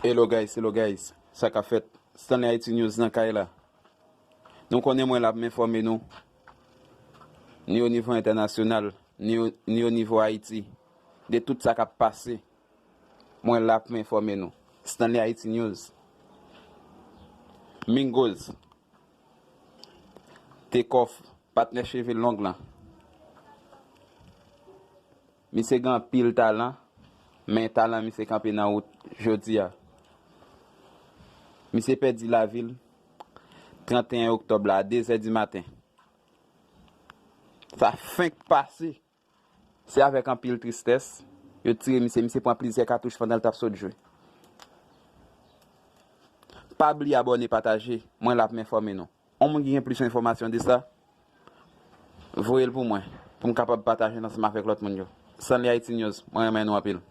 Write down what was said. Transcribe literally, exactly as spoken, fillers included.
Hello guys, hello guys. Sa k ap fèt? Stanley Haiti News nan kay la. Nou konnen mwen la pou m enfòme nou, ni o nivo entènasyonal, ni o, ni o nivo Ayiti, de tout sa k ap pase. Mwen la pou m enfòme nou. Stanley Haiti News. Mingos Takeoff, patnè cheve long lan. Misye gen anpil talan, men talan misye kanpe nan wout jodi a. Misye pèdi lavi l trannteyen oktòb la, a de zè di maten. Sa fenk pase. Se avèk anpil tristès yo tire misye. Misye pran plizyè katouch pandan l t ap sot jwe. Pa bliye abòne, pataje. Mwen la pou m enfòme nou. Yon moun ki gen plis enfòmasyon de sa, voye l pou mwen, pou m kapab pataje l ansanm avèk lòt moun yo. Stanley Haiti News, mwen renmen nou anpil.